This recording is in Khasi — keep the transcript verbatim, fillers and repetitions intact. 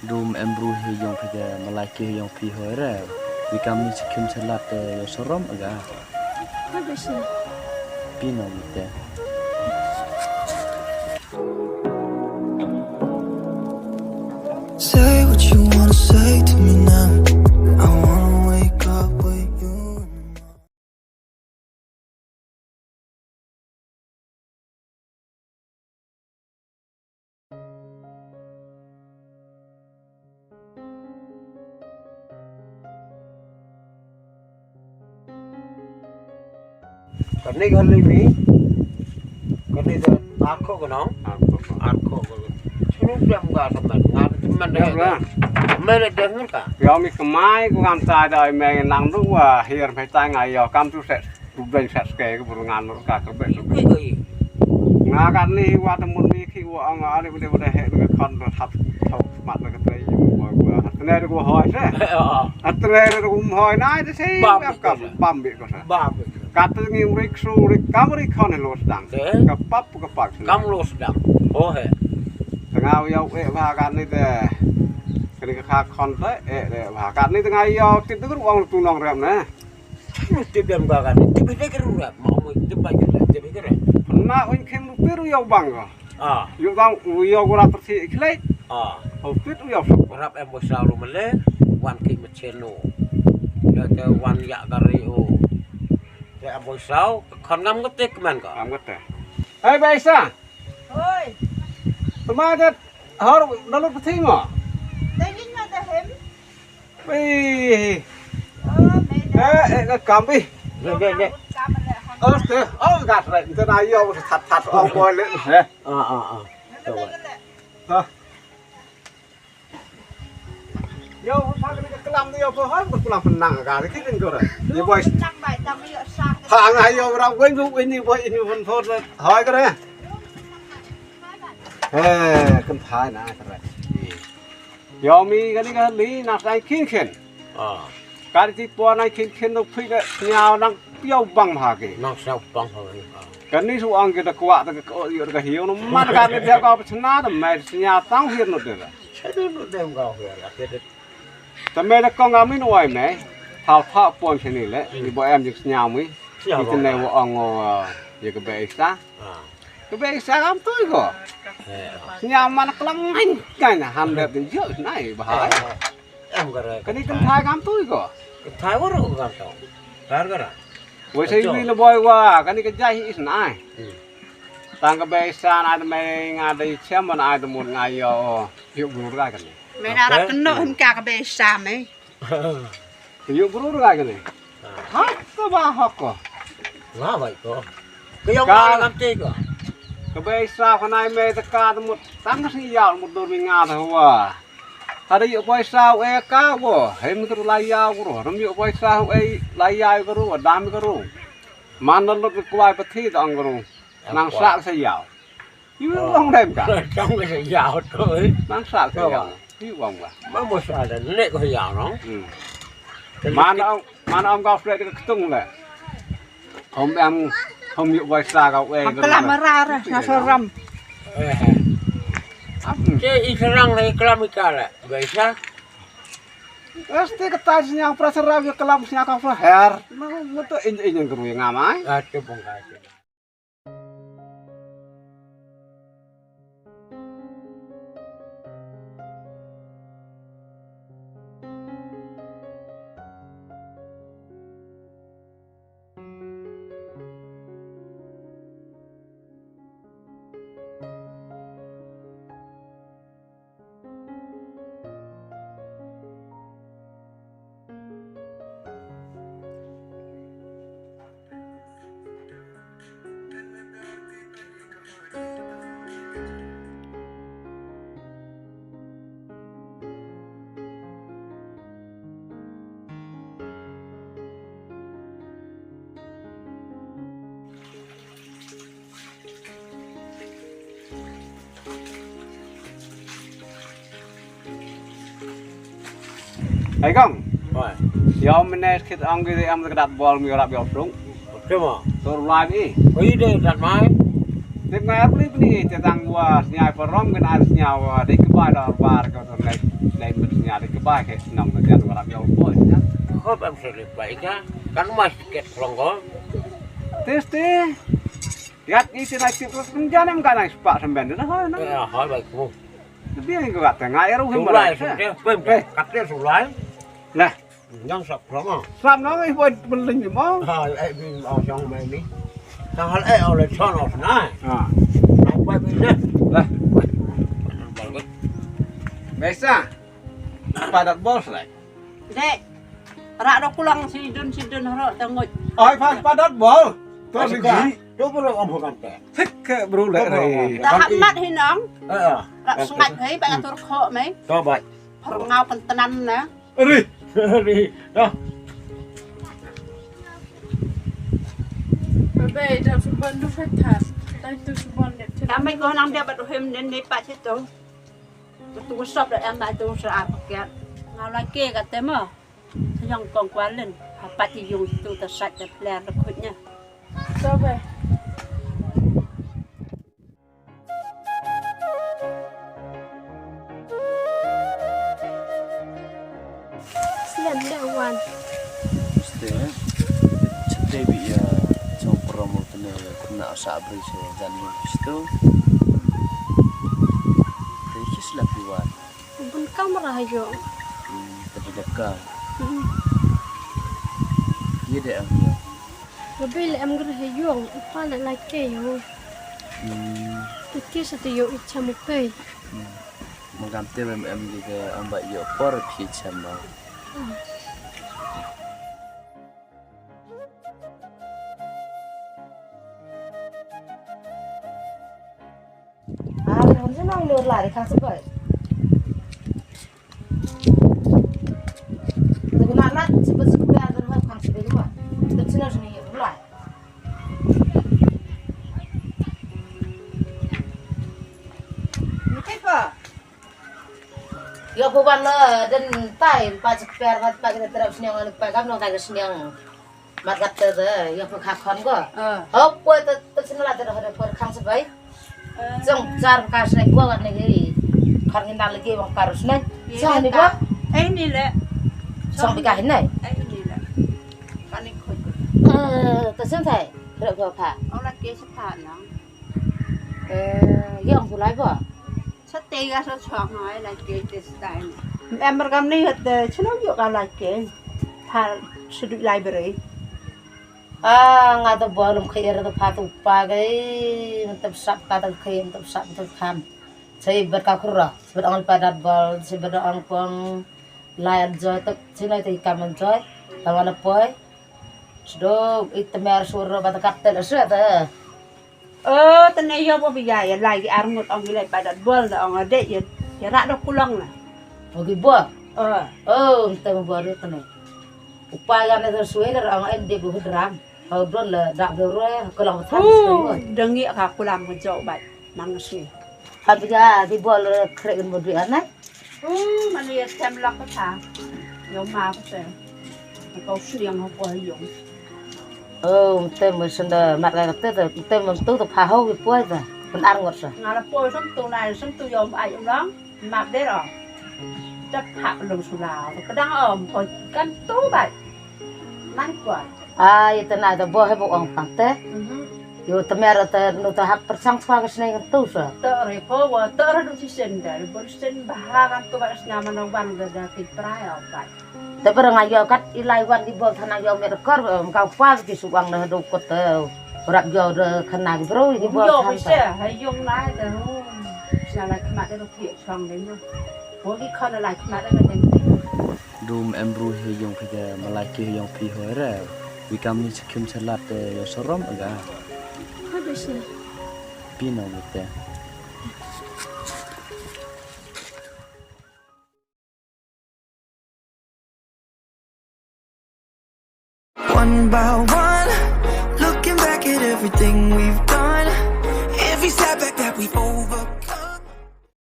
Dum em bru hi yong phi de malai ki yong phi hoi re. Wi kam ni sikim salat te yo sorom aga. Pi no mi te. Say what you wanna say to me now. I wanna wake up with you in the morning. Kane ka lei mi, kane da arko ka nong. Arko. Arko ka. Suru jam ka saman, ngar saman da. Ya, bra. Mele da ngar ka. Ya, mi kemai ku kam sa da me nang du wa hir me tai ngai yo kam tu set. Rubeng sat ske ke bru ngan ka ke be. Ui, ui. Nga kan ni wa temun ni ki wa ang ani bde bde he ke kon hap thok mat ke trei wa wa. Atne de ko hoi se. Atne de ko hoi na de se. Bam ka bi ko. Bam bi ko sa. Bam bi. Kat ngi rik su rik kam rik kon lo sedang. Ka pap ka pak. Kam lo sedang. Oh he. Tengah ya e wa kan ni de. Kani ka kon te e de wa kan ni tengah ya ti de ko ang tu nong rem ne. Lu tip dem ka kan. Tip ide ke rura. Ma mo tip ba ke tip ke re. Na un kin lu piru yo bang ka. Ah. Yo bang yo gura tersi ikhle. Ah. O pit yo so. Rap em bo sau lu mele. Wan ki macheno. Yo te wan ya kari o. Te em bo sau. Kan ngam ke tik man ka. Ngam ke te. Hey, Baisa. Hoi. Tama kat har dalut pati mo. Daging ada hem. Wih. Oh, beda. Eh, eh, ka kam ih. Dek, dek, dek. Oh, ste. Oh, gas re. Ita na yo sat sat oh boy le. Eh. Ah, ah, ah. Hah. Yo, sa ka klam ni yo po ha, ko klam penang ka. Ki kin ko re. Ni boy. Penang bai tam yo sa. Ha ngai yo ra wen wen ni boy ni pun pun. Hoi ka re. Eh, kan thai na ka re. Yo mi kani ka li na sai kin kin. Ah. Kari ti po na kin kin no phi ka nyao nang piao bang ha ke. Nang sao bang ha ke. Kani su ang ke da kwah da ka yo da ka hiu no man kani da ka chna da mai snya tang hiu no da. Sa du no dem ka hiu la ke de. Ta mai da kong ami no wai mai. Thal tha pon sini le. Ni bo em jik snya mi. Snya mi. Ni bo. Tene wo ang o ye ka be sa. Ah. Ka be sa kam tu ko. Eh. Snya man klam ngan kan han de yo nai ba. Eh. Em ka re. Kani kan thai kam tu ko. Kan thai wa ro kam tu. Kar kara. Wei sa wi le boy wa kani ka jai hi is nai. Hmm. Tang ka be sa na de me nga de chem na ai de mun nga yo. Yo bru ra kani. Me na ra kno him ka ka be sa me. Yo bru ra kani. Ha ka ba ha ko. Wa bai ko. Ka yong ka kam te ko. Ka be sa khanai me ta ka de mut tang si ya mut dur mi nga da wa. Hada yu poi sau e ka wo, hem kru la yau kru, rum yu poi sau e la yau kru, dam kru. Man na lut kwai pathi dang kru. Nang sa sa yau. Yu wong dem ka. Dang sa yau to. Nang sa sa yau. Yu wong ba. Ma mo sa da ne ko yau no. Hmm. Man Man am ka fret ka ktung le. Om em om yu wai sa ka wei. Ka la mara ra na soram. Ke i serang le klam i kala. Wai sa. Este ka ta snya pra serang ke klam snya ka fra her. Na mutu in in yang keru yang amai. Ate bong ka. Hai kong. Oi. Ïa mynne khit ong ki am ka dat bol mi rap ïa u sung. Oke ma. Tur lai mi. Oi de dat mai. Tip ngai ap li pni te tang wa sñiaw parom kan ar sñiaw wa de ki bai dor bar ka tur lai. Ba ke nang ka jan warap ya upo ya. Khop em sri pa ika. Kan mas ket klong ko. Tis tis. Yat ni sina sip kan jan em kan spa semben na ha na. Ya ha ba ku. Tapi yang ka tengah ya ruhim. Sulai sum ke pem. Kat dia sulai. Lah. Yang sap klong. Sap nang ipo beling ni mo. Ha eh bin au jong mai ni. Tang hal eh au le chon au na. Ha. Nang pa bin deh. Lah. Biasa. Padat bol slai. Dek. Rak dok pulang sidun sidun haro tangut. Ai pas padat bol. Tu sigi. Tu pun orang bukan teh. Hek ke bro le. Dah amat hinang. Eh. Rak sengat hai ba atur kho mai. Tu bai. Perngau pentenan na. Ri. Ri. Dah. Babai dah suban du fatar. Dah tu suban dia. Kami ko nang dia bad him den ni pak situ. Tu sop da em da tu sa ar paket. Ngau la ke ka te mo. Sa yong kong kwalen. Apa ti yung tu ta sat ta pler da khut nya. Sobe. Slem le wan. Ste. Chete bi ya chong promo tene kuna sa bri se jan ni stu. Te kis la pi wan. Bun kamra ha yo. Hmm, tapi dekat. Hmm. Ye de ang yo. Babai le em gre ha yo, upa le lai ke yo. Hmm. Tu ke sa te yo icha mu pe. Hmm. Mangam te em em di ke amba yo por phi chama. Hmm. Ah, kamu senang nur lari kasih boy. Tapi nak nak cepat cepat biar kan hok kasih boy mah. Cepat sini sini mulai. Ni apa? Ïa phi ban la den tai pa cek per kat pa kita terap sniang anu pa kam nong tai ka sniang. Mat kat te de ïa phi kha khon ko. Hop ko te te sniang la te de por khang sebai. Jong jar ka snai ko kat ne hi. Khang hin dal lagi bang karus ne. Jong ni ko. Eh ni le. Jong bi ka hin ne. Eh ni le. Kan ni khoi ko. Eh te sniang tai. Rep ko pha. Ong la ke sepa nang. Eh ïa ong pulai ko. Sa te ga sa chong ai la ke te stai. Em mar kam ni hat chno yo ka la ke. Pha sudut library. Ah nga to bol um khair to pha to pa gai. Tep sap ka to khai tep sap to kham. Sai ber ka khura. Sai ber ong pa dat bol sai ber ong pong. Lai enjoy to sai lai to kam enjoy. Tawa na poi. Sdok it mer sur ba ta kat te la sa ta. Oh, tene yo bo biya ya lai ki arngut ong ilai padat bol da ong ade ya. Ya rak dok kulong na. Ogi bo. Oh. Oh, tene bo ri tene. Upa ya ne sui le ong en de bu dram. Hau don le dak de ro ko long tha. Dengi ka kulam mo jo bai. Mang sui. Abi ga di bol kre mo du anai. Oh, mane ya tem lak ka ta. Yo ma ka te. Ka sliang ha po yong. Oh, tem mo senda mat ka te te tem mo tu tu pha ho ki poi ta. Pen ar ngot sa. Nga la poi sam tu nai sam tu yom ai yom lang. Mat de ro. Ta pha long sula. Ka dang om poi kan tu bai. Man kwa. Ai te na te bo he bo ong pang te. Mhm. Yo te mer te no te hap persang swa ke sneng tu sa. Te re po wa te re du sisen da. Bo sisen baha kan tu ba sna ma no wan ga da ki prai au kai. Te ber nga yo kat ilai wan ki bo thana yo mer kor em ka pa ki su wang na do ko te. Rap yo de khana ki bro ki bo. Yo thana bi se ha yong nai te. Sna la khmat de ki chong de no. Bo ki khana la khmat de. Dum em bru he yong phi de malai ki he yong phi hoi re. Wi kam ni chikim chalat de yo sorom aga. Hoi bisi. Pino bete. One by one, looking back at everything we've done, every setback that we've overcome.